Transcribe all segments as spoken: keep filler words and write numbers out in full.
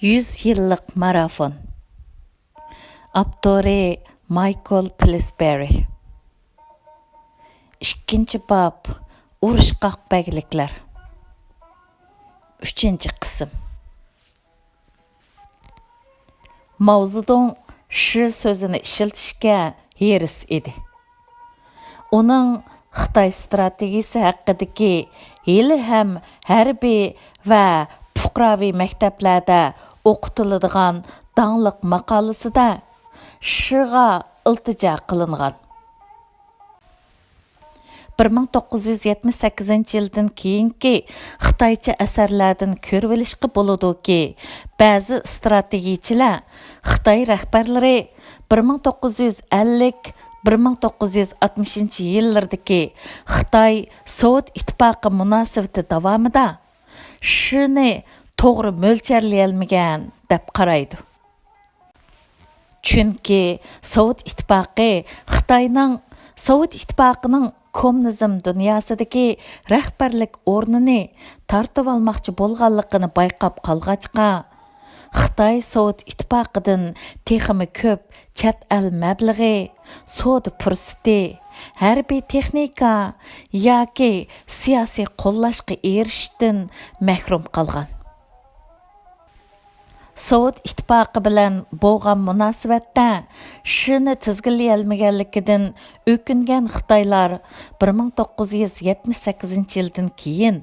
يۈز يىللىق مارافون. ئاپتورى مايكل پىلسبېرى. ئىككىنچى باب، ئۇرۇشقاق بەگلىكلەر. ئۈچىنچى قىسىم. ماۋزېدۇڭ شى سۆزىنى ئىشلىتىشكە ھېرىس ئىدى. ئۇنىڭ خىتاي ئىستراتېگىيىسى ھەققىدىكى ھېلىھەم ھەربىي ۋە پۇقراۋى مەكتەپلەردە ئوقۇتۇلىدىغان داڭلىق ماقالىسىدە شىغا ئىلتىجا قىلىنغان. بىر مىڭ توققۇز يۈز يەتمىش سەككىزىنچى يىلدىن كېيىنكى خىتايچە ئەسەرلەردىن كۆرۈۋېلىشقا بولىدۇكى، بەزى ئىستراتېگىيىچىلەر خىتاي رەھبەرلىرى بىر مىڭ توققۇز يۈز ئەللىك، بىر مىڭ توققۇز يۈز ئاتمىشىنچى يىللىرىدىكى خىتاي سوۋېت ئىتتىپاقى مۇناسىۋىتى داۋامىدا شىنى توغرا مۆلچەرلىيەلمىگەن دەپ قارايدۇ. چۈنكى سوۋېت ئىتتىپاقى خىتاينىڭ، سوۋېت ئىتتىپاقىنىڭ كوممۇنىزم دۇنياسىدىكى رەھبەرلىك ئورنىنى تارتىۋالماقچى بولغانلىقىنى بايقاپ قالغاچقا، خىتاي سوۋېت ئىتتىپاقىدىن تېخىمۇ كۆپ چەت ئەل مەبلىغى، سودا پۇرسىتى، ھەربىي تېخنىكا ياكى سىياسىي قوللاشقا ئېرىشىشتىن مەھرۇم قالغان. سوۋېت ئىتتىپاقى بىلەن بولغان مۇناسىۋەتتە شىنى تىزگىنلىيەلمىگەنلىكىدىن ئۆكۈنگەن خىتايلار بىر مىڭ توققۇز يۈز يەتمىش سەككىزىنچى يىلدىن كېيىن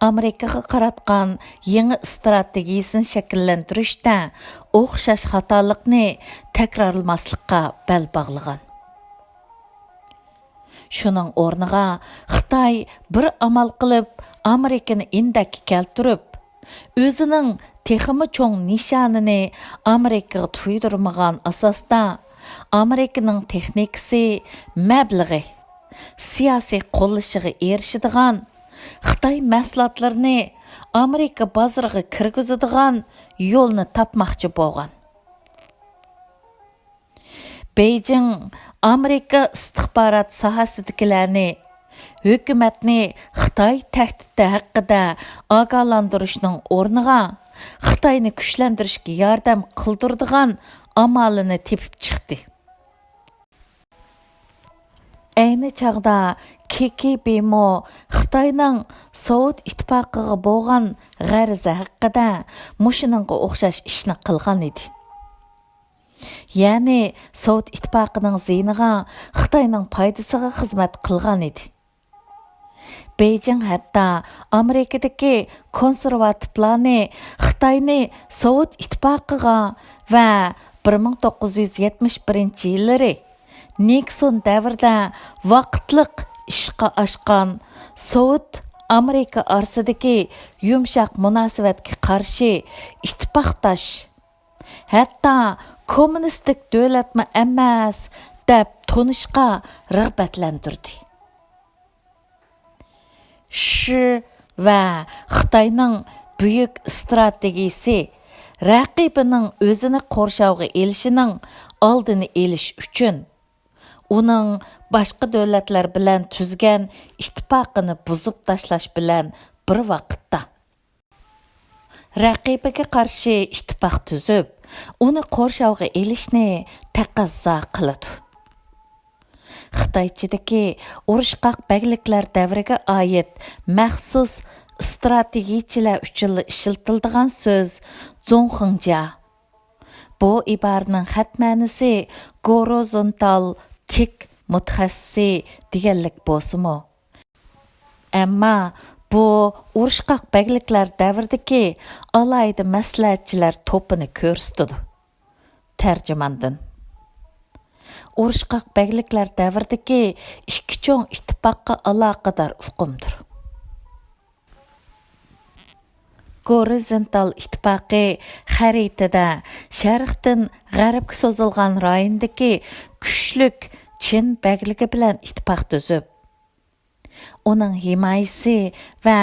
ئامېرىكىغا قاراتقان يېڭى ئىستراتېگىيىسىنى شەكىللەندۈرۈشتە ئوخشاش خاتالىقنى تەكرارلىماسلىققا بەل باغلىغان. شۇنىڭ ئورنىغا خىتاي بىر ئامال قىلىپ ئامېرىكىنى ئىندەككە كەلتۈرۈپ، ئۆزىنىڭ تېخىمۇ چوڭ نىشانىنى ئامېرىكىغا تۇيدۇرمىغان ئاساستا، ئامېرىكىنىڭ تېخنىكىسى، مەبلىغى، سىياسىي قوللىشىغا ئېرىشىدىغان، خىتاي مەھسۇلاتلىرىنى ئامېرىكا بازىرىغا كىرگۈزىدىغان يولنى تاپماقچى بولغان. بېيجىڭ ئامېرىكا ئىستىخبارات ساھەسىدىكىلەرنى، ھۆكۈمەتنى خىتاي تەھدىتى ھەققىدە ئاگاھلاندۇرۇشنىڭ ئورنىغا، خىتاينى كۈچلەندۈرۈشكە ياردەم قىلدۇرىدىغان ئامالىنى تېپىپ چىقتى. ئەينى چاغدا كېكېبېمۇ خىتاينىڭ سوۋېت ئىتتىپاقىغا بولغان غەرىزى ھەققىدە مۇشۇنىڭغا ئوخشاش ئىشنى قىلغان ئىدى. يەنى سوۋېت ئىتتىپاقىنىڭ زىيىنىغا، خىتاينىڭ پايدىسىغا خىزمەت قىلغان ئىدى. بېيجىڭ ھەتتا ئامېرىكىدىكى كونسېرۋاتىپلارنى خىتاينى سوۋېت ئىتتىپاقىغا ۋە بىر مىڭ توققۇز يۈز يەتمىش بىرىنچى يىللىرى نىكسون دەۋرىدە ۋاقىتلىق ئىشقا ئاشقان سوۋېت ئامېرىكا ئارىسىدىكى يۇمشاق مۇناسىۋەتكە قارشى ئىتتىپاقداش، ھەتتا كوممۇنىستىك دۆلەتمۇ ئەمەس دەپ تونۇشقا رىغبەتلەندۈردى. شى ۋە خىتاينىڭ بۈيۈك ئىستراتېگىيىسى رەقىبىنىڭ ئۆزىنى قورشاۋغا ئېلىشىنىڭ ئالدىنى ئېلىش ئۈچۈن، ئۇنىڭ باشقا دۆلەتلەر بىلەن تۈزگەن ئىتتىپاقىنى بۇزۇپ تاشلاش بىلەن بىر ۋاقىتتا، رەقىبىگە قارشى ئىتتىپاق تۈزۈپ، ئۇنى قورشاۋغا ئېلىشنى تەقەززا قىلىدۇ. خىتايچىدىكى ئۇرۇشقاق بەگلىكلەر دەۋرىگە ئائىت مەخسۇس ئىستراتېگىيىچىلەر ئۈچۈنلا ئىشلىتىلىدىغان سۆز زۇڭخېڭجيا. بۇ ئىبارىنىڭ خەت مەنىسى گورىزونتال، تىك، مۇتەخەسسىسى دېگەنلىك بولسىمۇ، ئەمما بۇ ئۇرۇشقاق بەگلىكلەر دەۋرىدىكى ئالاھىدە مەسلىھەتچىلەر توپىنى كۆرسىتىدۇ. تەرجىماندىن. ئۇرۇشقاق بەگلىكلەر دەۋرىدىكى ئىككى چوڭ ئىتتىپاققا ئالاقىدار ئۇقۇمدۇر. گورىزونتال ئىتتىپاقى خەرىتىدە شەرقتىن غەربكە سوزۇلغان رايوندىكى كۈچلۈك چىن بەگلىكى بىلەن ئىتتىپاق تۈزۈپ، ئۇنىڭ ھىمايىسى ۋە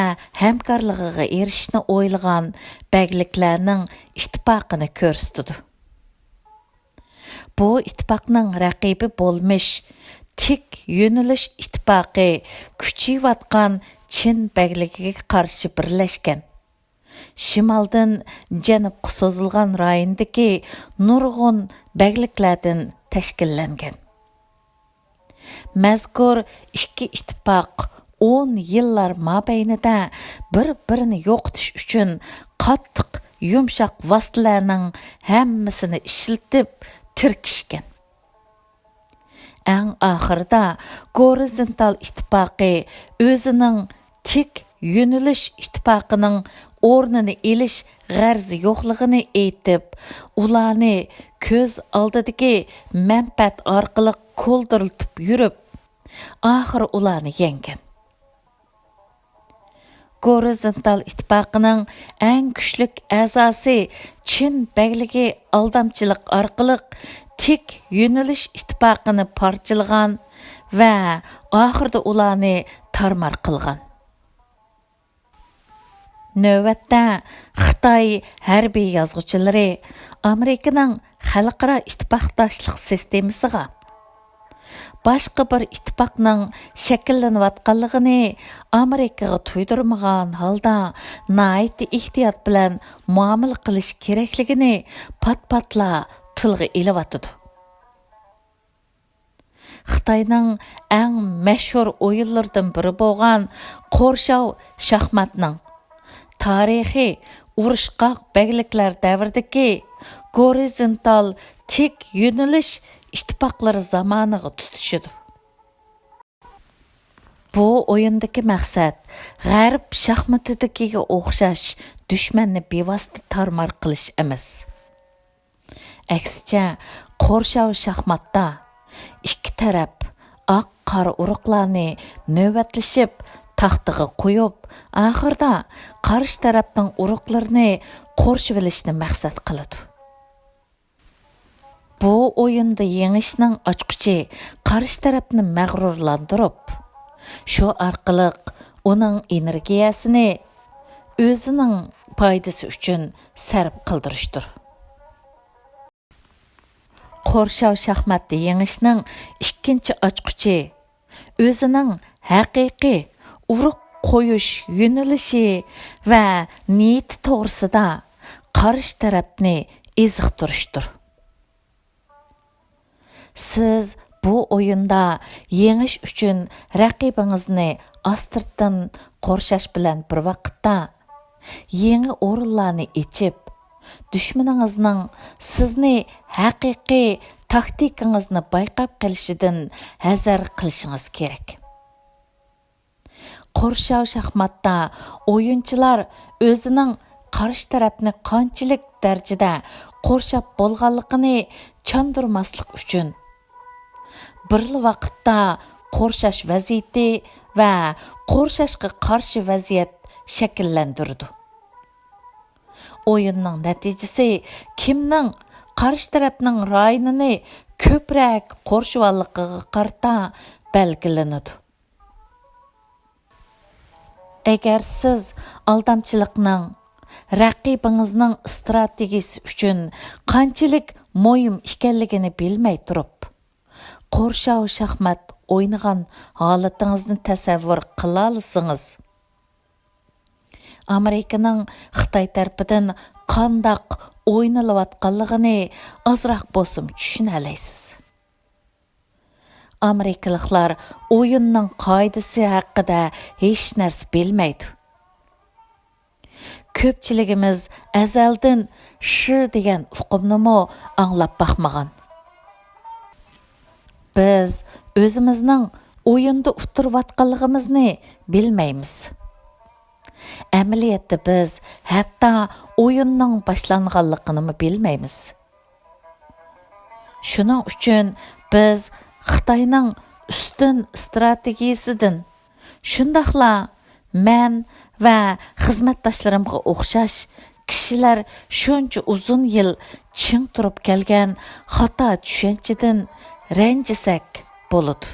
ھەمكارلىقىغا ئېرىشىشنى ئويلىغان بەگلىكلەرنىڭ ئىتتىپاقىنى كۆرسىتىدۇ. بۇ ئىتتىپاقنىڭ رەقىبى بولمىش تىك يۆنىلىش ئىتتىپاقى كۈچىيىۋاتقان چىن بەگلىكىگە قارشى بىرلەشكەن. شىمالدىن جەنۇبقا سوزۇلغان رايوندىكى نۇرغۇن بەگلىكلەردىن تەشكىللەنگەن. مەزكۇر ئىككى ئىتتىپاق ئون يىللار مابەينىدە بىر-بىرىنى يوقىتىش ئۈچۈن قاتتىق يۇمشاق ۋاسىتىلەرنىڭ ھەممىسىنى ئىشلىتىپ تىركىشكەن. ئەڭ ئاخىرىدا گورىزونتال ئىتتىپاقى ئۆزىنىڭ تىك يۆنىلىش ئىتتىپاقىنىڭ ئورنىنى ئېلىش غەرىزى يوقلۇقىنى ئېيتىپ، ئۇلارنى كۆز ئالدىدىكى مەنپەئەت ئارقىلىق كولدۇرلىتىپ يۈرۈپ، ئاخىرى ئۇلارنى يەڭگەن. گورىزونتال ئىتتىپاقىنىڭ ئەڭ كۈچلۈك ئەزاسى چىن بەگلىكى ئالدامچىلىق ئارقىلىق تىك يۆنىلىش ئىتتىپاقىنى پارچىلىغان ۋە ئاخىرىدا ئۇلارنى تارمار قىلغان. نۆۋەتتە خىتاي ھەربىي يازغۇچىلىرى ئامېرىكىنىڭ خەلقئارا ئىتتىپاقداشلىق سىستېمىسىغا، باشقا بىر ئىتتىپاقنىڭ شەكىللىنىۋاتقانلىقىنى ئامېرىكىغا تۇيدۇرمىغان ھالدا ناھايىتى ئېھتىيات بىلەن مۇئامىلە قىلىش كېرەكلىكىنى پات-پاتلا تىلغا ئېلىۋاتىدۇ. خىتاينىڭ ئەڭ مەشھۇر ئويۇنلىرىدىن بىرى بولغان قورشاۋ شاھماتنىڭ تارىخى ئۇرۇشقاق بەگلىكلەر دەۋرىدىكى گورىزونتال تىك يۆنىلىش ئىتتىپاقلىرى زامانىغا تۇتىشىدۇ. بۇ ئويۇندىكى مەقسەت غەرب شاھمىتىدىكىگە ئوخشاش دۈشمەننى بىۋاسىتە تارمار قىلىش ئەمەس. ئەكسىچە، قورشاۋ شاھماتتا ئىككى تەرەپ ئاق-قارا ئۇرۇقلارنى نۆۋەتلىشىپ تاختىغا قويۇپ، ئاخىرىدا قارشى تەرەپنىڭ ئۇرۇقلىرىنى قورشىۋېلىشنى مەقسەت قىلىدۇ. بۇ ئويۇندا يېڭىشنىڭ ئاچقۇچى قارشى تەرەپنى مەغرۇرلاندۇرۇپ، شۇ ئارقىلىق ئۇنىڭ ئېنېرگىيەسىنى ئۆزىنىڭ پايدىسى ئۈچۈن سەرپ قىلدۇرۇشتۇر. قورشاۋ شاھماتتا يېڭىشنىڭ ئىككىنچى ئاچقۇچى ئۆزىنىڭ ھەقىقىي ئۇرۇق قويۇش يۆنىلىشى ۋە نىيىتى توغرىسىدا قارشى تەرەپنى ئېزىقتۇرۇشتۇر. سىز بۇ ئويۇندا يېڭىش ئۈچۈن رەقىبىڭىزنى ئاستىرتىن قورشاش بىلەن بىر ۋاقىتتا، يېڭى ئورۇنلارنى ئېچىپ، دۈشمىنىڭىزنىڭ سىزنى ھەقىقىي تاكتىكىڭىزنى بايقاپ قېلىشىدىن ھەزەر قىلىشىڭىز كېرەك. قورشاۋ شاھماتتا ئويۇنچىلار ئۆزىنىڭ قارشى تەرەپنى قانچىلىك دەرىجىدە قورشاپ بولغانلىقىنى چاندۇرماسلىق ئۈچۈن، بىرلا ۋاقىتتا قورشاش ۋەزىيىتى ۋە قورشاشقا قارشى ۋەزىيەت شەكىللەندۈرىدۇ. ئويۇننىڭ نەتىجىسى كىمنىڭ قارشى تەرەپنىڭ رايونىنى كۆپرەك قورشىۋالغانلىقىغا قارىتا بەلگىلىنىدۇ. ئەگەر سىز ئالدامچىلىقنىڭ رەقىبىڭىزنىڭ ئىستراتېگىيىسى ئۈچۈن قانچىلىك مۇھىم ئىكەنلىكىنى بىلمەي تۇرۇپ، قورشاۋ شاھمات ئوينىغان ھالىتىڭىزنى تەسەۋۋۇر قىلالىسىڭىز، ئامېرىكىنىڭ خىتاي تەرىپىدىن قانداق ئوينىلىۋاتقانلىقىنى ئازراق بولسىمۇ چۈشىنەلەيسىز. ئامېرىكىلىقلار ئويۇننىڭ قائىدىسى ھەققىدە ھېچ نەرسە بىلمەيدۇ. كۆپچىلىكىمىز ئەزەلدىن شىر دېگەن ئۇقۇمنىمۇ ئاڭلاپ باقمىغان. بىز ئۆزىمىزنىڭ ئويۇندا ئۇتتۇرۇۋاتقانلىقىمىزنى بىلمەيمىز. ئەمەلىيەتتە بىز ھەتتا ئويۇننىڭ باشلانغانلىقىنىمۇ بىلمەيمىز. شۇنىڭ ئۈچۈن بىز خىتاينىڭ ئۈستۈن ئىستراتېگىيىسىدىن، شۇنداقلا مەن ۋە خىزمەتداشلىرىمغا ئوخشاش كىشىلەر شۇنچە ئۇزۇن يىل چىڭ تۇرۇپ كەلگەن خاتا چۈشەنچىدىن رەنجىسەك بولىدۇ.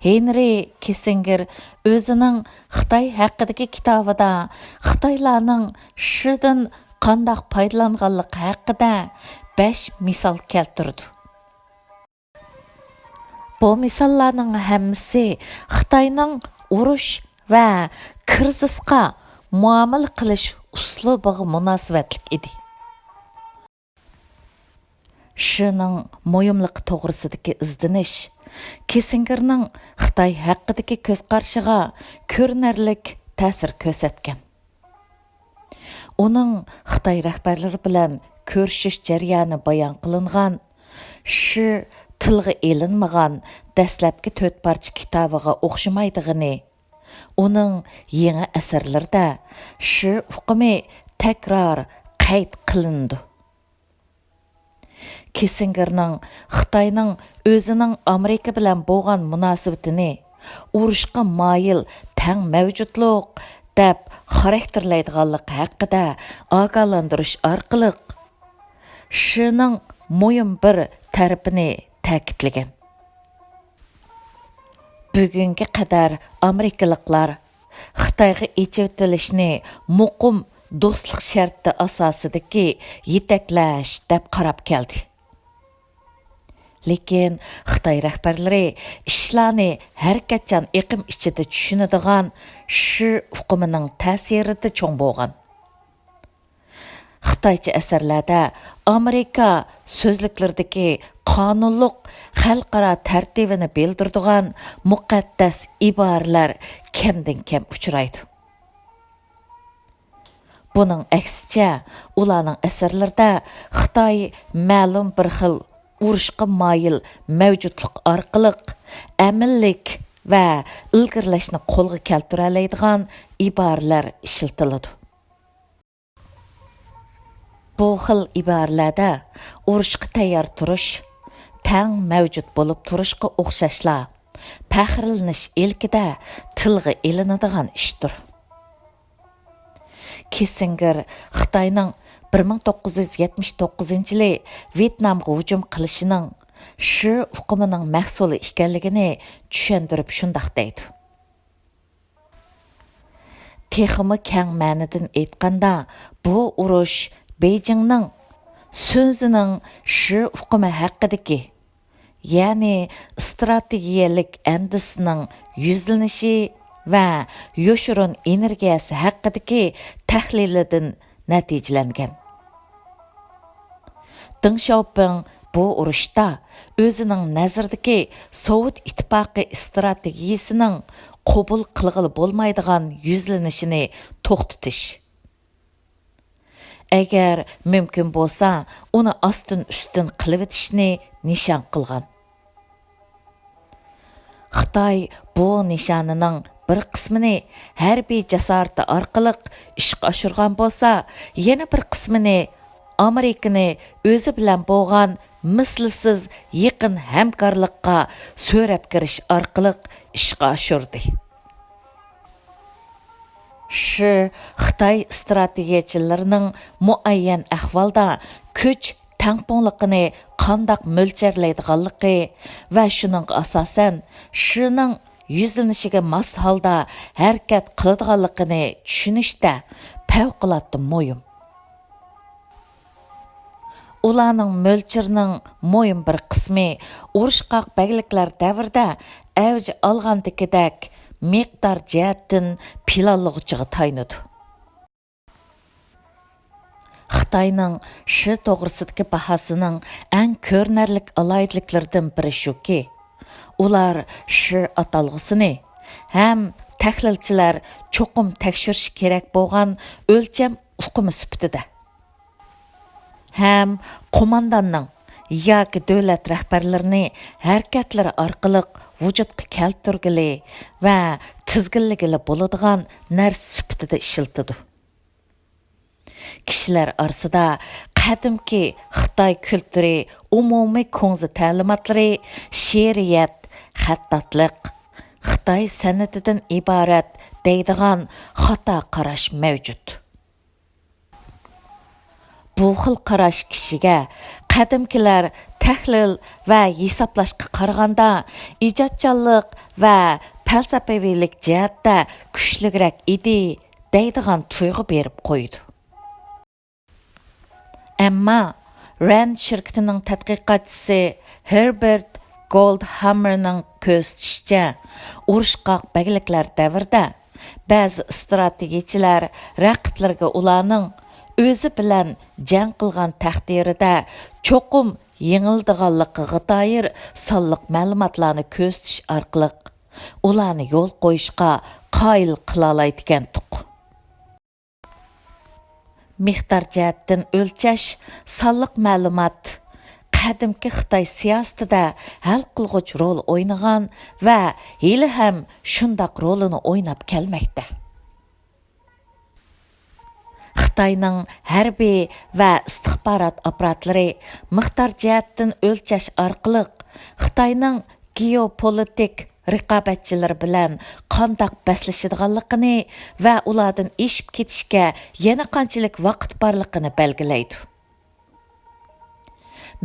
ھېنرى كىسسىنگېر ئۆزىنىڭ خىتاي ھەققىدىكى كىتابىدا خىتايلارنىڭ شىدىن قانداق پايدىلانغانلىقى ھەققىدە بەش مىسال كەلتۈرىدۇ. بۇ مىساللارنىڭ ھەممىسى خىتاينىڭ ئۇرۇش ۋە كىرىزىسقا مۇئامىلە قىلىش ئۇسلۇبىغا مۇناسىۋەتلىك ئىدى. شىنىڭ مۇھىملىقى توغرىسىدىكى ئىزدىنىش كىسسىنگېرنىڭ خىتاي ھەققىدىكى كۆز قارىشىغا كۆرۈنەرلىك تەسىر كۆرسەتكەن. ئۇنىڭ خىتاي رەھبەرلىرى بىلەن كۆرۈشۈش جەريانى بايان قىلىنغان شى تىلغا ئېلىنمىغان دەسلەپكى تۆت پارچە كىتابىغا ئوخشىمايدىغىنى، ئۇنىڭ يېڭى ئەسەرلىرىدە شى ئۇقۇمى تەكرار قەيت قىلىنىدۇ. كىسسىنگېرنىڭ خىتاينىڭ ئۆزىنىڭ ئامېرىكا بىلەن بولغان مۇناسىۋىتىنى ئۇرۇشقا مايىل تەڭ مەۋجۇتلۇق دەپ خاراكتېرلەيدىغانلىقى ھەققىدە ئاگاھلاندۇرۇش ئارقىلىق شىنىڭ مۇھىم بىر تەرىپىنى تەكىتلىگەن. بۈگۈنگە قەدەر ئامېرىكىلىقلار خىتايغا ئېچىۋېتىلىشنى مۇقىم دوستلۇق شەرتى ئاساسىدىكى يېتەكلەش دەپ قاراپ كەلدى. لېكىن خىتاي رەھبەرلىرى ئىشلارنى ھەرىكەتچان ئېقىم ئىچىدە چۈشىنىدىغان شى ئۇقۇمىنىڭ تەسىرىدە چوڭ بولغان. خىتايچە ئەسەرلەردە ئامېرىكا سۆزلۈكلىرىدىكى قانۇنلۇق خەلقئارا تەرتىپىنى بىلدۈرىدىغان مۇقەددەس ئىبارىلەر كەمدىن كەم ئۇچرايدۇ. بۇنىڭ ئەكسىچە، ئۇلارنىڭ ئەسەرلىرىدە خىتاي مەلۇم بىر خىل ئۇرۇشقا مايىل مەۋجۇتلۇق ئارقىلىق ئەمىنلىك ۋە ئىلگىرىلەشنى قولغا كەلتۈرەلەيدىغان ئىبارىلەر ئىشلىتىلىدۇ. بۇ خىل ئىبارىلەردە ئۇرۇشقا تەييار تۇرۇش، تەڭ مەۋجۇت بولۇپ تۇرۇشقا ئوخشاشلا، پەخىرلىنىش ئىلكىدە تىلغا ئېلىنىدىغان ئىشتۇر. كىسسىنگېر خىتاينىڭ بىر مىڭ توققۇز يۈز يەتمىش توققۇزىنچى يىلى ۋيېتنامغا ھۇجۇم قىلىشىنىڭ شى ئۇقۇمىنىڭ مەھسۇلى ئىكەنلىكىنى چۈشەندۈرۈپ شۇنداق دەيدۇ. تېخىمۇ كەڭ مەنىدىن ئېيتقاندا، بۇ ئۇرۇش بېيجىڭنىڭ سۈنزىنىڭ شى ئۇقۇمى ھەققىدىكى، يەنى ئىستراتېگىيەلىك ئەندىزىسىنىڭ يۈزلىنىشى ۋە يوشۇرۇن ئېنېرگىيەسى ھەققىدىكى تەھلىلىدىن نەتىجىلەنگەن. دېڭ شياۋپىڭ بۇ ئۇرۇشتا ئۆزىنىڭ نەزىرىدىكى سوۋېت ئىتتىپاقى ئىستراتېگىيىسىنىڭ قوبۇل قىلغىلى بولمايدىغان يۈزلىنىشىنى توختىتىش، ئەگەر مۇمكىن بولسا، ئۇنى ئاستىن-ئۈستۈن قىلىۋېتىشنى نىشان قىلغان. خىتاي بۇ نىشانىنىڭ بىر قىسمىنى ھەربىي جاسارىتى ئارقىلىق ئىشقا ئاشۇرغان بولسا، يەنە بىر قىسمىنى ئامېرىكىنى ئۆزى بىلەن بولغان مىسلىسىز يېقىن ھەمكارلىققا سۆرەپ كىرىش ئارقىلىق ئىشقا ئاشۇردى. شى خىتاي ئىستراتېگىيەچىلىرىنىڭ مۇئەييەن ئەھۋالدا كۈچ تەڭپۇڭلۇقىنى قانداق مۆلچەرلەيدىغانلىقى ۋە شۇنىڭغا ئاساسەن، شىنىڭ يۈزلىنىشىگە ماس ھالدا ھەرىكەت قىلىدىغانلىقىنى چۈشىنىشتە پەۋقۇلئاددە مۇھىم. ئۇلارنىڭ مۆلچىرىنىڭ مۇھىم بىر قىسمى ئۇرۇشقاق بەگلىكلەر دەۋرىدە ئەۋج ئالغاندىكىدەك مىقدار جەھەتتىن پىلانلىغۇچىغا تايىنىدۇ. خىتاينىڭ شى توغرىسىدىكى باھاسىنىڭ ئەڭ كۆرۈنەرلىك ئالاھىدىلىكلىرىدىن بىرى شۇكى، ئۇلار شى ئاتالغۇسىنى ھەم تەھلىلچىلەر چوقۇم تەكشۈرۈشى كېرەك بولغان ئۆلچەم ئۇقۇمى سۈپىتىدە، ھەم قومانداننىڭ ياكى دۆلەت رەھبەرلىرىنى ھەرىكەتلىرى ئارقىلىق ۋۇجۇدقا كەلتۈرگىلى ۋە تىزگىنلىگىلى بولىدىغان نەرسە سۈپىتىدە ئىشلىتىدۇ. كىشىلەر ئارىسىدا قەدىمكى خىتاي كۈلتۈرى، ئومۇمىي كۇڭزى تەلىماتلىرى، شېئىرىيەت، خەتتاتلىق، خىتاي سەنئىتىدىن ئىبارەت دەيدىغان خاتا قاراش مەۋجۇت. بۇ خىل قاراش كىشىگە قەدىمكىلەر تەھلىل ۋە ھېسابلاشقا قارىغاندا ئىجادچانلىق ۋە پەلسەپىۋىلىك جەھەتتە كۈچلۈكرەك ئىدى دەيدىغان تۇيغۇ بېرىپ قويىدۇ. ئەمما رەند شىركىتىنىڭ تەتقىقاتچىسى ھېربېرت گولدھاممېرنىڭ كۆرسىتىشىچە، ئۇرۇشقاق بەگلىكلەر دەۋرىدە بەزى ئىستراتېگىيەچىلەر رەقىبلىرىگە ئۇلارنىڭ ئۆزى بىلەن جەڭ قىلغان تەقدىرىدە چوقۇم يېڭىلىدىغانلىقىغا دائىر سانلىق مەلۇماتلارنى كۆرسىتىش ئارقىلىق ئۇلارنى يول قويۇشقا قايىل قىلالايدىكەنتۇق. مىقدار جەھەتتىن ئۆلچەش، سانلىق مەلۇمات قەدىمكى خىتاي سىياسىتىدە ھەل قىلغۇچ رول ئوينىغان ۋە ھېلىھەم شۇنداق رولىنى ئويناپ كەلمەكتە. خىتاينىڭ ھەربىي ۋە ئىستىخبارات ئاپپاراتلىرى مىقدار جەھەتتىن ئۆلچەش ئارقىلىق خىتاينىڭ گېئوپولىتىك رىقابەتچىلىرى بىلەن قانداق بەسلىشىدىغانلىقىنى ۋە ئۇلاردىن ئېشىپ كېتىشكە يەنە قانچىلىك ۋاقىت بارلىقىنى بەلگىلەيدۇ.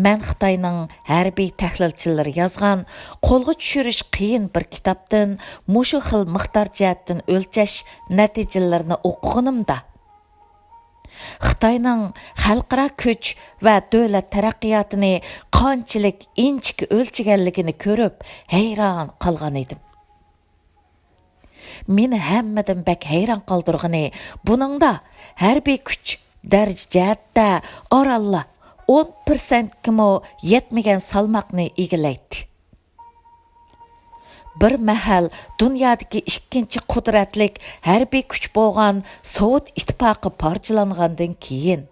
مەن خىتاينىڭ ھەربىي تەھلىلچىلىرى يازغان قولغا چۈشۈرۈش قىيىن بىر كىتابتىن مۇشۇ خىل مىقدار جەھەتتىن ئۆلچەش نەتىجىلىرىنى ئوقۇغىنىمدا، خىتاينىڭ خەلقئارا كۈچ ۋە دۆلەت تەرەققىياتىنى قانچىلىك ئىنچىكە ئۆلچىگەنلىكىنى كۆرۈپ ھەيران قالغان ئىدىم. مېنى ھەممىدىن بەك ھەيران قالدۇرغىنى، بۇنىڭدا ھەربىي كۈچ دەرىجە جەھەتتە ئارانلا ئون پىرسەنتكىمۇ يەتمىگەن سالماقنى ئىگىلەيتتى. بىر مەھەل دۇنيادىكى ئىككىنچى قۇدرەتلىك ھەربىي كۈچ بولغان سوۋېت ئىتتىپاقى پارچىلانغاندىن كېيىن،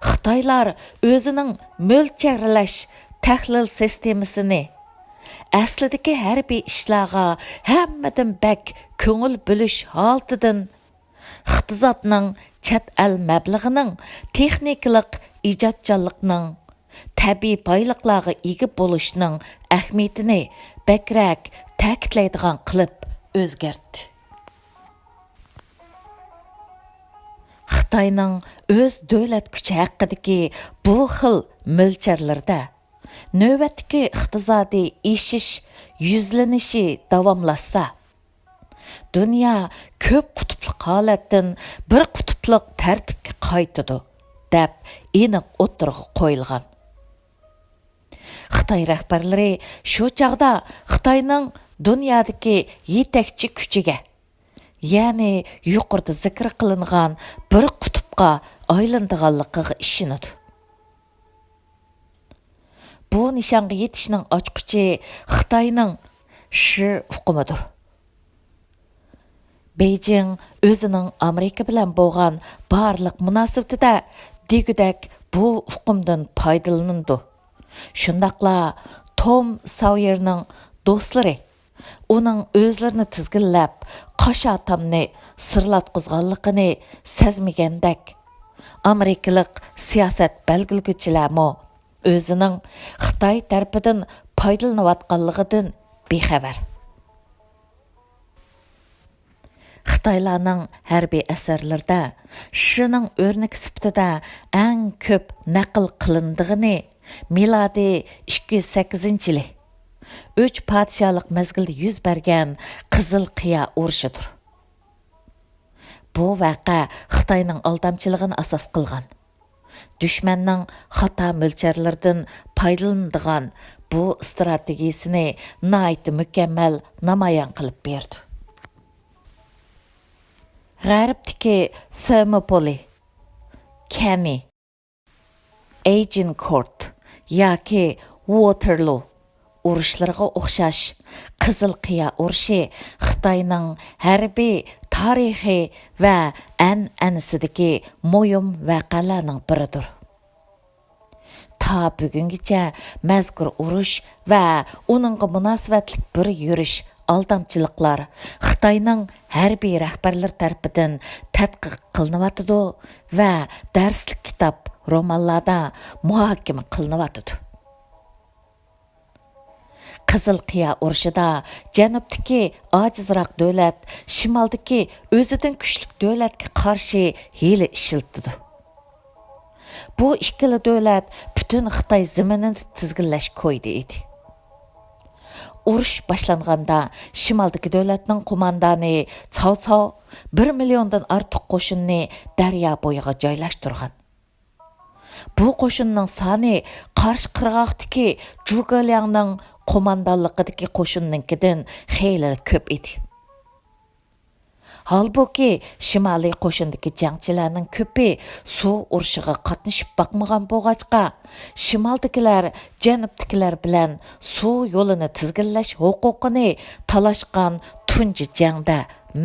خىتايلار ئۆزىنىڭ مۆلچەرلەش، تەھلىل سىستېمىسىنى، ئەسلىدىكى ھەربىي ئىشلارغا ھەممىدىن بەك كۆڭۈل بۆلۈش ھالىتىدىن، ئىقتىسادنىڭ، چەت ئەل مەبلىغىنىڭ، تېخنىكىلىق ئىجادچانلىقنىڭ، تەبىئىي بايلىقلارغا ئىگە بولۇشنىڭ ئەھمىيىتىنى بەكرەك تەكىتلەيدىغان قىلىپ ئۆزگەرتتى. خىتاينىڭ ئۆز دۆلەت كۈچى ھەققىدىكى بۇ خىل مۆلچەرلىرىدە نۆۋەتتىكى ئىقتىسادىي ئېشىش يۈزلىنىشى داۋاملاشسا، دۇنيا كۆپ قۇتۇپلۇق ھالەتتىن بىر قۇتۇپلۇق تەرتىپكە قايتىدۇ، دەپ ئېنىق ئوتتۇرىغا قويۇلغان. خىتاي رەھبەرلىرى شۇ چاغدا خىتاينىڭ دۇنيادىكى يېتەكچى كۈچىگە، يەنى يۇقىرىدا زىكىر قىلىنغان بىر قۇتۇپقا ئايلىنىدىغانلىقىغا ئىشىنىدۇ. بۇ نىشانغا يېتىشنىڭ ئاچقۇچى خىتاينىڭ شى ئۇقۇمىدۇر. بېيجىڭ ئۆزىنىڭ ئامېرىكا بىلەن بولغان بارلىق مۇناسىۋىتىدە دېگۈدەك بۇ ئۇقۇمدىن پايدىلىنىدۇ. شۇنداقلا توم ساۋيېرنىڭ دوستلىرى ئۇنىڭ ئۆزلىرىنى تىزگىنلەپ، قاشا تامنى سىرلاتقۇزغانلىقىنى سەزمىگەندەك، ئامېرىكىلىق سىياسەت بەلگىلىگۈچىلەرمۇ ئۆزىنىڭ خىتاي تەرىپىدىن پايدىلىنىۋاتقانلىقىدىن بىخەۋەر. خىتايلارنىڭ ھەربىي ئەسەرلىرىدە شىنىڭ ئۆرنىكى سۈپىتىدە ئەڭ كۆپ نەقىل قىلىنىدىغىنى مىلادىي ئىككى يۈز سەككىزىنچى يىلى ئۈچ پادىشاھلىق مەزگىلدە يۈز بەرگەن قىزىل قىيا ئۇرۇشىدۇر. بۇ ۋەقە خىتاينىڭ ئالدامچىلىقىنى ئاساس قىلغان، دۈشمەننىڭ خاتا مۆلچەرلىرىدىن پايدىلىنىدىغان بۇ ئىستراتېگىيىسىنى ناھايىتى مۇكەممەل نامايان قىلىپ بېرىدۇ. غەربتىكى فېرموپولى، كەنى، ئېجىنكورت ياكى ۋوتېرلۇ ئۇرۇشلىرىغا ئوخشاش، قىزىل قىيا ئۇرۇشى خىتاينىڭ ھەربىي تارىخى ۋە ئەنئەنىسىدىكى مۇھىم ۋەقەلەرنىڭ بىرىدۇر. تا بۈگۈنگىچە مەزكۇر ئۇرۇش ۋە ئۇنىڭغا مۇناسىۋەتلىك بىر يۈرۈش ئالدامچىلىقلار خىتاينىڭ ھەربىي رەھبەرلىرى تەرىپىدىن تەتقىق قىلىنىۋاتىدۇ ۋە دەرسلىك كىتاب، رومانلاردا مۇھاكىمە قىلىنىۋاتىدۇ. قىزىل قىيا ئۇرۇشىدا جەنۇبتىكى ئاجىزراق دۆلەت شىمالدىكى ئۆزىدىن كۈچلۈك دۆلەتكە قارشى ھىيلە ئىشلىتىدۇ. بۇ ئىككىلا دۆلەت پۈتۈن خىتاي زېمىنىنى تىزگىنلەش كويىدا ئىدى. ئۇرۇش باشلانغاندا شىمالدىكى دۆلەتنىڭ قوماندانى چاۋ چاۋ بىر مىليوندىن ئارتۇق قوشۇننى دەريا بويىغا جايلاشتۇرغان. بۇ قوشۇننىڭ سانى قارشى قىرغاقتىكى جۇگېلياڭنىڭ قوماندانلىقىدىكى قوشۇننىڭكىدىن خېلىلا كۆپ ئىدى. ھالبۇكى، شىمالىي قوشۇندىكى جەڭچىلەرنىڭ كۆپى سۇ ئۇرۇشىغا قاتنىشىپ باقمىغان بولغاچقا، شىمالدىكىلەر جەنۇبتىكىلەر بىلەن سۇ يولىنى تىزگىنلەش ھوقۇقىنى تالاشقان تۇنجى جەڭدە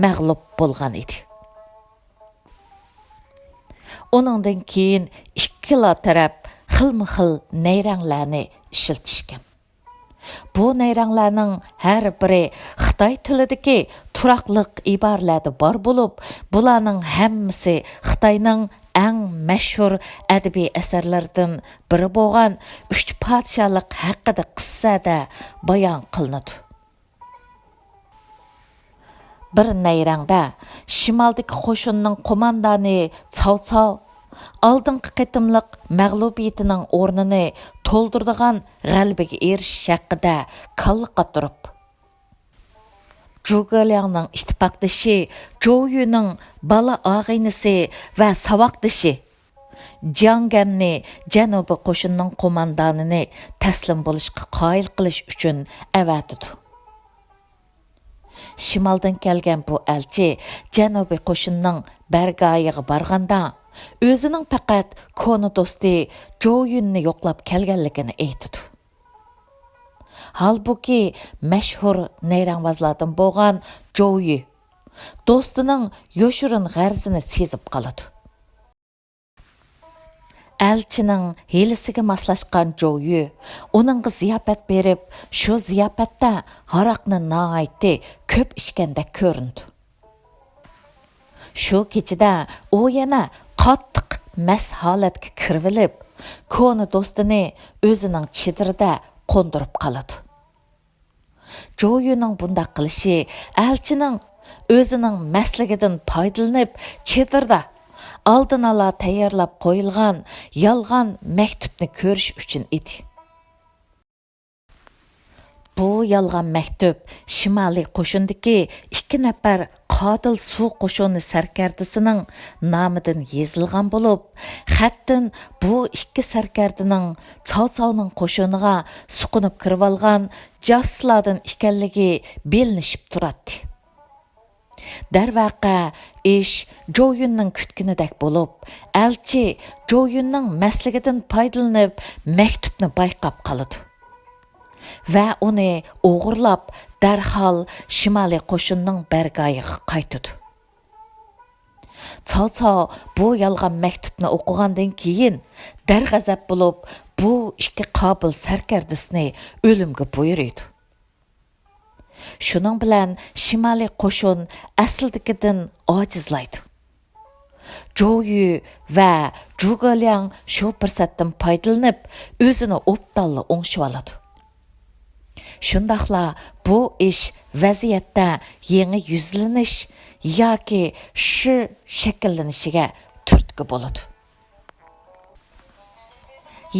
مەغلۇپ بولغان ئىدى. ئۇنىڭدىن كېيىن ئىككىلا تەرەپ خىلمۇ خىل نەيرەڭلەرنى ئىشلىتىشكەن. بۇ نەيرەڭلەرنىڭ ھەر بىرى خىتاي تىلىدىكى تۇراقلىق ئىبارىلەردە بار بولۇپ، بۇلارنىڭ ھەممىسى خىتاينىڭ ئەڭ مەشھۇر ئەدەبىي ئەسەرلىرىدىن بىرى بولغان ئۈچ پادىشاھلىق ھەققىدە قىسسەدە بايان قىلىنىدۇ. بىر نەيرەڭدە شىمالدىكى قوشۇننىڭ قوماندانى چاۋ چاۋ ئالدىنقى قېتىملىق مەغلۇبىيىتىنىڭ ئورنىنى تولدۇرىدىغان غەلىبىگە ئېرىشىش ھەققىدە كاللا قاتۇرۇپ، جۇگېلياڭنىڭ ئىتتىپاقدىشى جوۋيۈنىڭ بالا ئاغىنىسى ۋە ساۋاقدىشى جياڭ گەننى جەنۇبىي قوشۇننىڭ قوماندانىنى تەسلىم بولۇشقا قايىل قىلىش ئۈچۈن ئەۋەتىدۇ. شىمالدىن كەلگەن بۇ ئەلچى جەنۇبىي قوشۇننىڭ بەرگاھىغا بارغاندا، ئۆزىنىڭ پەقەت كونا دوستى جوۋيۈننى يوقلاپ كەلگەنلىكىنى ئېيتىدۇ. ھالبۇكى، مەشھۇر نەيرەڭۋازلاردىن بولغان جوۋيۈ دوستىنىڭ يوشۇرۇن غەرىزىنى سېزىپ قالىدۇ. ئەلچىنىڭ ھىيلىسىگە ماسلاشقان جوۋيۈ ئۇنىڭغا زىياپەت بېرىپ، شۇ زىياپەتتە ھاراقنى ناھايىتى كۆپ ئىچكەندەك كۆرۈنىدۇ. شۇ كېچىدە ئۇ يەنە قاتتىق مەست ھالەتكە كىرىۋېلىپ، كونا دوستىنى ئۆزىنىڭ چېدىرىدا قوندۇرۇپ قالىدۇ. جوۋيۈنىڭ بۇنداق قىلىشى ئەلچىنىڭ ئۆزىنىڭ مەستلىكىدىن پايدىلىنىپ، چېدىردا ئالدىن ئالا تەييارلاپ قويۇلغان يالغان مەكتۇپنى كۆرۈش ئۈچۈن ئىدى. بۇ يالغان مەكتۇپ شىمالىي قوشۇندىكى ئىككى نەپەر قاتىل سۇ قوشۇنى سەركەردىسىنىڭ نامىدىن يېزىلغان بولۇپ، خەتتىن بۇ ئىككى سەركەردىنىڭ چاۋ چاۋنىڭ قوشۇنىغا سۇقۇنۇپ كىرىۋالغان جاسۇسلاردىن ئىكەنلىكى بىلىنىشىپ تۇراتتى. دەرۋەقە، ئىش جوۋيۈننىڭ كۈتكىنىدەك بولۇپ، ئەلچى جوۋيۈننىڭ مەستلىكىدىن پايدىلىنىپ، مەكتۇپنى بايقاپ قالىدۇ ۋە ئۇنى ئوغرىلاپ، دەرھال شىمالىي قوشۇننىڭ بەرگاھىغا قايتىدۇ. چاۋ چاۋ بۇ يالغان مەكتۇپنى ئوقۇغاندىن كېيىن، دەرغەزەپ بولۇپ، بۇ ئىككى قابىل سەركەردىسىنى ئۆلۈمگە بۇيرۇيدۇ. شۇنىڭ بىلەن شىمالىي قوشۇن ئەسلىدىكىدىن ئاجىزلايدۇ. جوۋيۈ ۋە جۇگېلياڭ شۇ پۇرسەتتىن پايدىلىنىپ، ئۆزىنى ئوبدانلا ئوڭشىۋالىدۇ. شۇنداقلا بۇ ئىش ۋەزىيەتتە يېڭى يۈزلىنىش ياكى شۈ شەكىللىنىشىگە تۈرتكە بولىدۇ.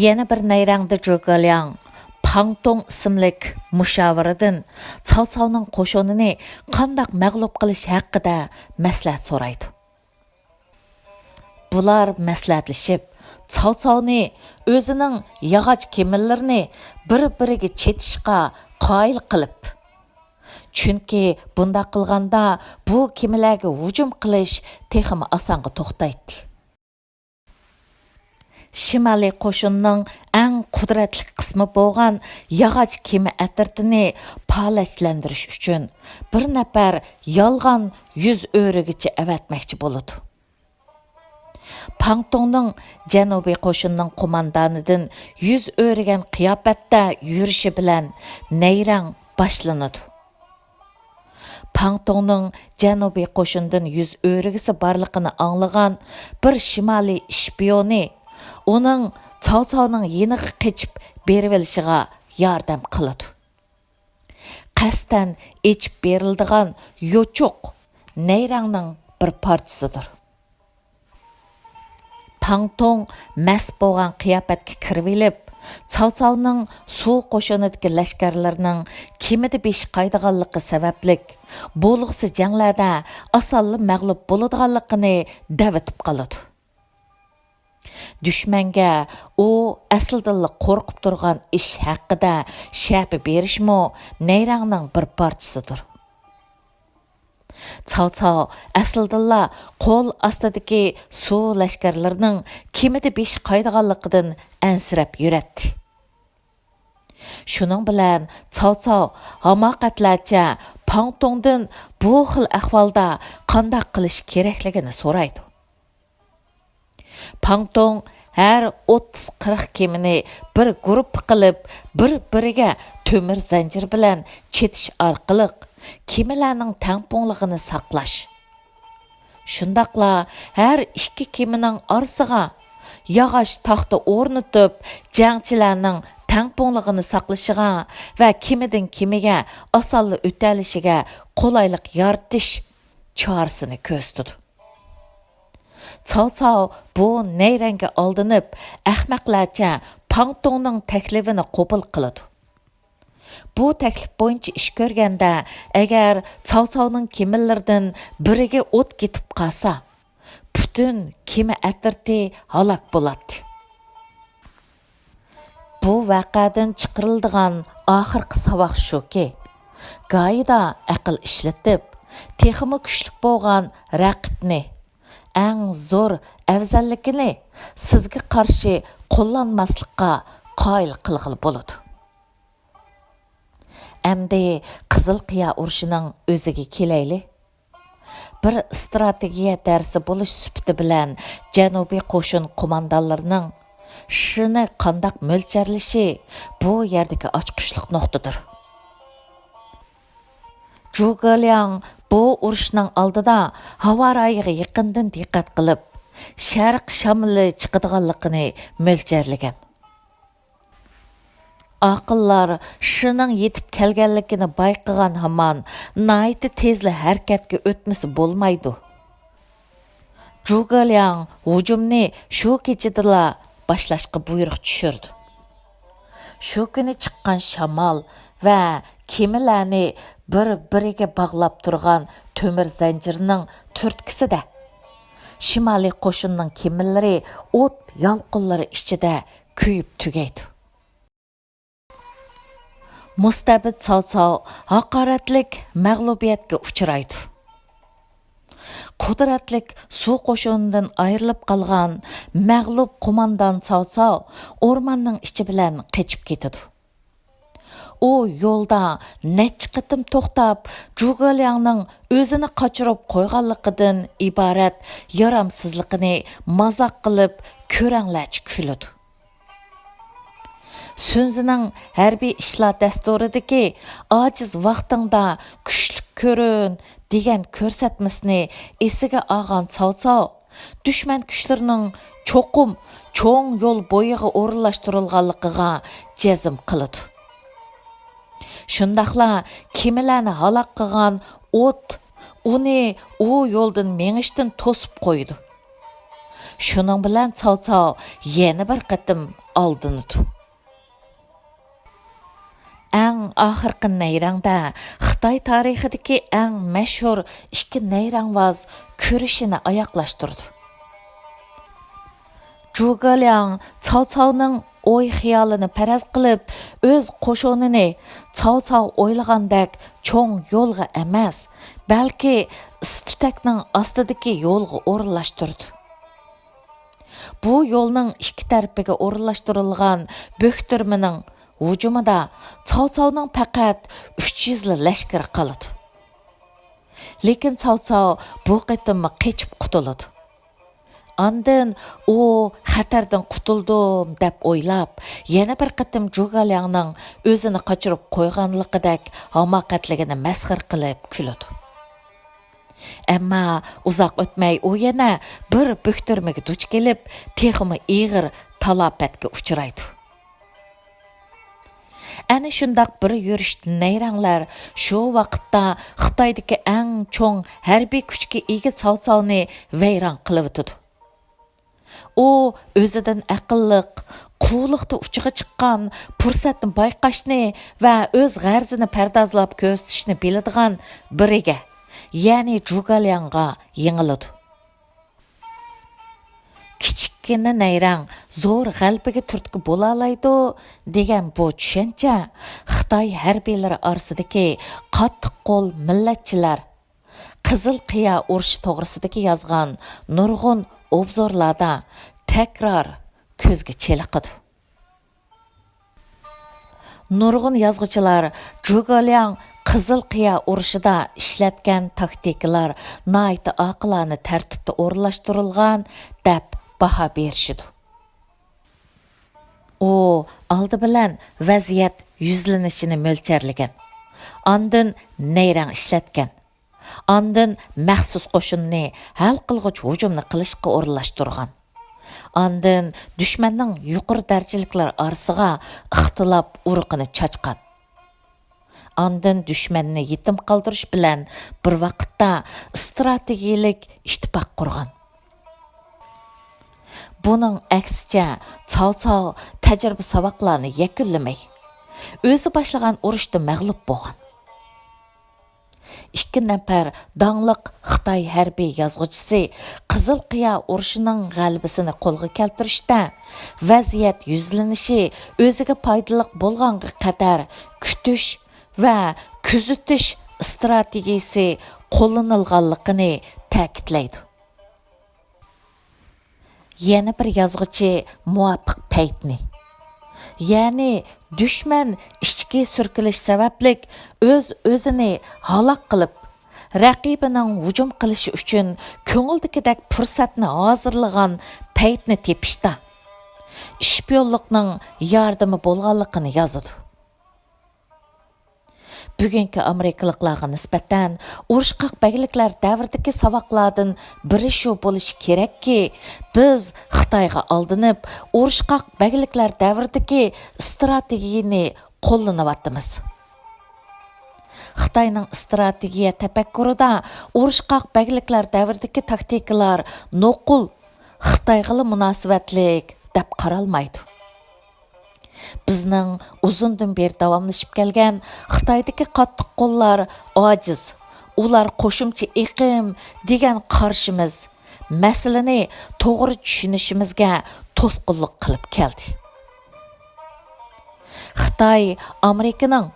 يەنە بىر نەيرەڭدە جۇگېلياڭ پاڭتۇڭ ئىسىملىك مۇشاۋىرىدىن چاۋ چاۋنىڭ قوشۇنىنى قانداق مەغلۇپ قىلىش ھەققىدە مەسلىھەت سورايدۇ. بۇلار مەسلىھەتلىشىپ، چاۋ چاۋنى ئۆزىنىڭ ياغاچ كېمىلىرىنى بىر-بىرىگە چېتىشقا قايىل قىلىپ، چۈنكى بۇنداق قىلغاندا بۇ كېمىلەرگە ھۇجۇم قىلىش تېخىمۇ ئاسانغا توختايتتى. شىمالىي قوشۇننىڭ ئەڭ قۇدرەتلىك قىسمى بولغان ياغاچ كېمە ئەترىتىنى پالەچلەندۈرۈش ئۈچۈن بىر نەپەر يالغان يۈز ئۆرۈگۈچى ئەۋەتمەكچى بولىدۇ. پاڭتۇڭنىڭ جەنۇبىي قوشۇننىڭ قوماندانىدىن يۈز ئۆرۈگەن قىياپەتتە يۈرۈشى بىلەن نەيرەڭ باشلىنىدۇ. پاڭتۇڭنىڭ جەنۇبىي قوشۇندىن يۈز ئۆرۈگۈسى بارلىقىنى ئاڭلىغان بىر شىمالىي ئىشپىيونى ئۇنىڭ چاۋ چاۋنىڭ يېنىغا قېچىپ بېرىۋېلىشىغا ياردەم قىلىدۇ. قەستەن ئېچىپ بېرىلىدىغان يوچۇق نەيرەڭنىڭ بىر پارچىسىدۇر. پاڭتۇڭ مەست بولغان قىياپەتكە كىرىۋېلىپ، چاۋ چاۋنىڭ سۇ قوشۇنىدىكى لەشكەرلىرىنىڭ كېمىدە بېشى قايىدىغانلىقى سەۋەبلىك، بولغۇسى جەڭلەردە ئاسانلا مەغلۇپ بولىدىغانلىقىنى دەۋېتىپ قالىدۇ. دۈشمەنگە ئۇ ئەسلىدىنلا قورقۇپ تۇرغان ئىش ھەققىدە شەپە بېرىشمۇ نەيرەڭنىڭ بىر پارچىسىدۇر. تاۋ چاۋ ئەسلىدىنلا قول ئاستىدىكى سۇ لەشكەرلىرىنىڭ كېمىدە بېشى قايىدىغانلىقىدىن ئەنسىرەپ يۈرەتتى. شۇنىڭ بىلەن چاۋ چاۋ ھاماقەتلەرچە پاڭ تۇڭدىن بۇ خىل ئەھۋالدا قانداق قىلىش كېرەكلىكىنى سورايدۇ. پاڭ تۇڭ ھەر ئوتتۇز قىرىق كېمىنى بىر گۇرۇپپا قىلىپ، بىر-بىرىگە تۆمۈر زەنجىر بىلەن چېتىش ئارقىلىق كېمىلەرنىڭ تەڭپۇڭلۇقىنى ساقلاش، شۇنداقلا ھەر ئىككى كېمىنىڭ ئارىسىغا ياغاچ تاختا ئورنىتىپ، جەڭچىلەرنىڭ تەڭپۇڭلۇقىنى ساقلىشىغا ۋە كېمىدىن كېمىگە ئاسانلا ئۆتەلىشىگە قولايلىق يارىتىش چارىسىنى كۆرسىتىدۇ. چاۋ چاۋ بۇ نەيرەڭگە ئالدىنىپ، ئەخمەقلەرچە پاڭ تۇڭنىڭ تەكلىپىنى قوبۇل قىلىدۇ. بۇ تەكلىپ بويىچە ئىش كۆرگەندە، ئەگەر چاۋ چاۋنىڭ كېمىلىرىدىن بىرىگە ئوت كېتىپ قالسا، پۈتۈن كېمە ئەترىتى ھالاك بولاتتى. بۇ ۋەقەدىن چىقىرىلىدىغان ئاخىرقى ساۋاق شۇكى، گاھىدا ئەقىل ئىشلىتىپ، تېخىمۇ كۈچلۈك بولغان رەقىبنى، ئەڭ زور ئەۋزەللىكىنى سىزگە قارشى قوللانماسلىققا قايىل قىلغىلى بولىدۇ. ئەمدى قىزىل قىيا ئۇرۇشىنىڭ ئۆزىگە كېلەيلى. بىر ئىستراتېگىيە دەرسى بولۇش سۈپىتى بىلەن، جەنۇبىي قوشۇن قوماندانلىرىنىڭ شىنى قانداق مۆلچەرلىشى بۇ يەردىكى ئاچقۇچلۇق نۇقتىدۇر. جۇگېلياڭ بۇ ئۇرۇشنىڭ ئالدىدا ھاۋا رايىغا يېقىندىن دىققەت قىلىپ، شەرق شامىلى چىقىدىغانلىقىنى مۆلچەرلىگەن. ئاقىللار شىنىڭ يېتىپ كەلگەنلىكىنى بايقىغان ھامان، ناھايىتى تېزلا ھەرىكەتكە ئۆتمىسە بولمايدۇ. جۇگېلياڭ ھۇجۇمنى شۇ كېچىدىلا باشلاشقا بۇيرۇق چۈشۈردى. شۇ كۈنى چىققان شامال ۋە كېمىلەرنى بىر-بىرىگە باغلاپ تۇرغان تۆمۈر زەنجىرنىڭ تۈرتكىسىدە، شىمالىي قوشۇننىڭ كېمىلىرى ئوت يالقۇنلىرى ئىچىدە كۆيۈپ تۈگەيدۇ. مۇستەبىت چاۋ چاۋ ھاقارەتلىك مەغلۇبىيەتكە ئۇچرايدۇ. قۇدرەتلىك سۇ قوشۇنىدىن ئايرىلىپ قالغان مەغلۇپ قوماندان چاۋ چاۋ ئورماننىڭ ئىچى بىلەن قېچىپ كېتىدۇ. ئۇ يولدا نەچچە قېتىم توختاپ، جۇگېلياڭنىڭ ئۆزىنى قاچۇرۇپ قويغانلىقىدىن ئىبارەت يارامسىزلىقىنى مازاق قىلىپ، كۆرەڭلەرچە كۈلىدۇ. سۈنزىنىڭ ھەربىي ئىشلار دەستۇرىدىكى «ئاجىز ۋاقتىڭدا كۈچلۈك كۆرۈن» دېگەن كۆرسەتمىسىنى ئېسىگە ئالغان چاۋ چاۋ، دۈشمەن كۈچلىرىنىڭ چوقۇم چوڭ يول بويىغا ئورۇنلاشتۇرۇلغانلىقىغا جەزم قىلىدۇ. شۇنداقلا كېمىلەرنى ھالاك قىلغان ئوت ئۇنى ئۇ يولدىن مېڭىشتىن توسۇپ قويىدۇ. شۇنىڭ بىلەن چاۋ چاۋ يەنە بىر قېتىم ئالدىنىدۇ. ئەڭ ئاخىرقى نەيرەڭدە خىتاي تارىخىدىكى ئەڭ مەشھۇر ئىككى نەيرەڭۋاز كۈرىشىنى ئاياغلاشتۇرىدۇ. جۇگېلياڭ چاۋ چاۋنىڭ ئوي-خىيالىنى پەرەز قىلىپ، ئۆز قوشۇنىنى چاۋ چاۋ ئويلىغاندەك چوڭ يولغا ئەمەس، بەلكى ئىس-تۈتەكنىڭ ئاستىدىكى يولغا ئورۇنلاشتۇرىدۇ. بۇ يولنىڭ ئىككى تەرىپىگە ئورۇنلاشتۇرۇلغان بۆكتۈرمىنىڭ ھۇجۇمىدا چاۋ چاۋنىڭ پەقەت ئۈچ يۈزلا لەشكىرى قالىدۇ. لېكىن چاۋ چاۋ بۇ قېتىممۇ قېچىپ قۇتۇلىدۇ. ئاندىن ئۇ «خەتەردىن قۇتۇلدۇم» دەپ ئويلاپ، يەنە بىر قېتىم جۇگالياڭنىڭ ئۆزىنى قاچۇرۇپ قويغانلىقىدەك ھاماقەتلىكىنى مەسخىرە قىلىپ كۈلىدۇ. ئەمما ئۇزاق ئۆتمەي ئۇ يەنە بىر بۆكتۈرمىگە دۇچ كېلىپ، تېخىمۇ ئېغىر تالاپەتكە ئۇچرايدۇ. ئەنە شۇنداق بىر يۈرۈش نەيرەڭلەر شۇ ۋاقىتتا خىتايدىكى ئەڭ چوڭ ھەربىي كۈچكە ئىگە چاۋ چاۋنى ۋەيران قىلىۋېتىدۇ. ئۇ ئۆزىدىن ئەقىللىق، قۇۋلۇقتا ئۇچىغا چىققان، پۇرسەتنى بايقاشنى ۋە ئۆز غەرىزىنى پەردازلاپ كۆرسىتىشنى بىلىدىغان بىرىگە، يەنى جۇگالياڭغا يېڭىلىدۇ. «كىچىككىنە نەيرەڭ زور غەلىبىگە تۈرتكە بولالايدۇ» دېگەن بۇ چۈشەنچە خىتاي ھەربىيلىرى ئارىسىدىكى قاتتىق قول مىللەتچىلەر، قىزىل قىيا ئۇرۇشى توغرىسىدىكى يازغان نۇرغۇن ئوبزورلاردا تەكرار كۆزگە چېلىقىدۇ. نۇرغۇن يازغۇچىلار جۇگېلياڭ قىزىل قىيا ئۇرۇشىدا ئىشلەتكەن تاكتىكىلار ناھايىتى ئاقىلانە تەرتىپتە ئورۇنلاشتۇرۇلغان دەپ باھا بېرىشىدۇ. ئۇ ئالدى بىلەن ۋەزىيەت يۈزلىنىشىنى مۆلچەرلىگەن، ئاندىن نەيرەڭ ئىشلەتكەن، ئاندىن مەخسۇس قوشۇننى ھەل قىلغۇچ ھۇجۇمنى قىلىشقا ئورۇنلاشتۇرغان، ئاندىن دۈشمەننىڭ يۇقىرى دەرىجىلىكلەر ئارىسىغا ئىختىلاپ ئۇرۇقىنى چاچقان. ئاندىن دۈشمەننى يېتىم قالدۇرۇش بىلەن بىر ۋاقىتتا ئىستراتېگىيەلىك ئىتتىپاق قۇرغان. بۇنىڭ ئەكسىچە، چاۋ چاۋ تەجرىبە ساۋاقلارنى يەكۈنلىمەي، ئۆزى باشلىغان ئۇرۇشتا مەغلۇپ بولغان. ئىككى نەپەر داڭلىق خىتاي ھەربىي يازغۇچىسى قىزىل قىيا ئۇرۇشىنىڭ غەلىبىسىنى قولغا كەلتۈرۈشتە، ۋەزىيەت يۈزلىنىشى ئۆزىگە پايدىلىق بولغانغا قەدەر كۈتۈش ۋە كۆزىتىش ئىستراتېگىيىسى قوللىنىلغانلىقىنى تەكىتلەيدۇ. يەنە بىر يازغۇچى مۇۋاپىق پەيتنى، يەنى دۈشمەن ئىچكى سۈركىلىش سەۋەبلىك ئۆز-ئۆزىنى ھالاك قىلىپ، رەقىبىنىڭ ھۇجۇم قىلىشى ئۈچۈن كۆڭۈلدىكىدەك پۇرسەتنى ھازىرلىغان پەيتنى تېپىشتا، شپىيونلۇقنىڭ ياردىمى بولغانلىقىنى يازىدۇ. بۈگۈنكى ئامېرىكىلىقلارغا نىسبەتەن ئۇرۇشقاق بەگلىكلەر دەۋرىدىكى ساۋاقلاردىن بىرى شۇ بولۇشى كېرەككى، بىز خىتايغا ئالدىنىپ، ئۇرۇشقاق بەگلىكلەر دەۋرىدىكى ئىستراتېگىيەنى قوللىنىۋاتىمىز. خىتاينىڭ ئىستراتېگىيە تەپەككۇرىدا ئۇرۇشقاق بەگلىكلەر دەۋرىدىكى تاكتىكىلار نوقۇل، خىتايغىلا مۇناسىۋەتلىك دەپ قارالمايدۇ. بىزنىڭ ئۇزۇندىن بېرى داۋاملىشىپ كەلگەن خىتايدىكى قاتتىق قوللار ئاجىز، ئۇلار قوشۇمچە ئېقىم دېگەن قارىشىمىز مەسىلىنى توغرا چۈشىنىشىمىزگە توسقۇنلۇق قىلىپ كەلدى. خىتاي ئامېرىكىنىڭ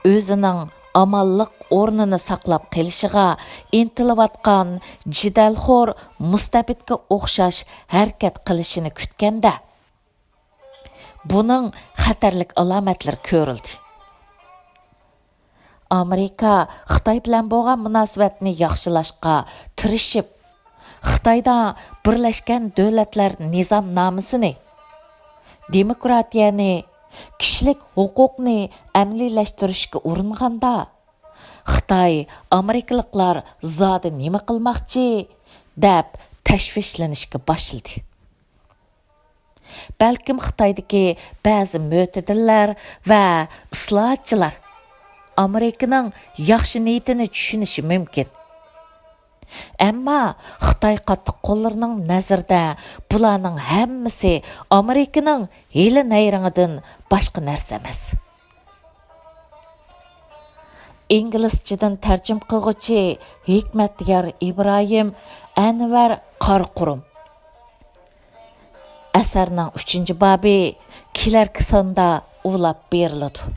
ئۆزىنىڭ ئامانلىق ئورنىنى ساقلاپ قېلىشىغا ئىنتىلىۋاتقان جېدەلخور مۇستەبىتكە ئوخشاش ھەرىكەت قىلىشىنى كۈتكەندە، بۇنىڭ خەتەرلىك ئالامەتلىرى كۆرۈلدى. ئامېرىكا خىتاي بىلەن بولغان مۇناسىۋەتنى ياخشىلاشقا تىرىشىپ، خىتايدا بىرلەشكەن دۆلەتلەر نىزامنامىسىنى، دېموكراتىيەنى، كىشىلىك ھوقۇقنى ئەمەلىيلەشتۈرۈشكە ئۇرۇنغاندا، خىتاي ئامېرىكىلىقلار زادى نېمە قىلماقچى دەپ تەشۋىشلىنىشكە باشلىدى. بەلكىم خىتايدىكى بەزى مۆتىدىللەر ۋە ئىسلاھاتچىلار ئامېرىكىنىڭ ياخشى نىيىتىنى چۈشىنىشى مۇمكىن. ئەمما خىتاي قاتتىق قوللىرىنىڭ نەزىرىدە بۇلارنىڭ ھەممىسى ئامېرىكىنىڭ ھىيلە نەيرىڭىدىن باشقا نەرسە ئەمەس. ئىنگلىزچىدىن تەرجىمە قىلغۇچى ھېكمەتيار ئىبراھىم، ئەنۋەر قارىقۇرۇم. ئەسەرنىڭ ئۈچىنچى بابى كېلەركى ساندا ئۇلاپ بېرىلىدۇ.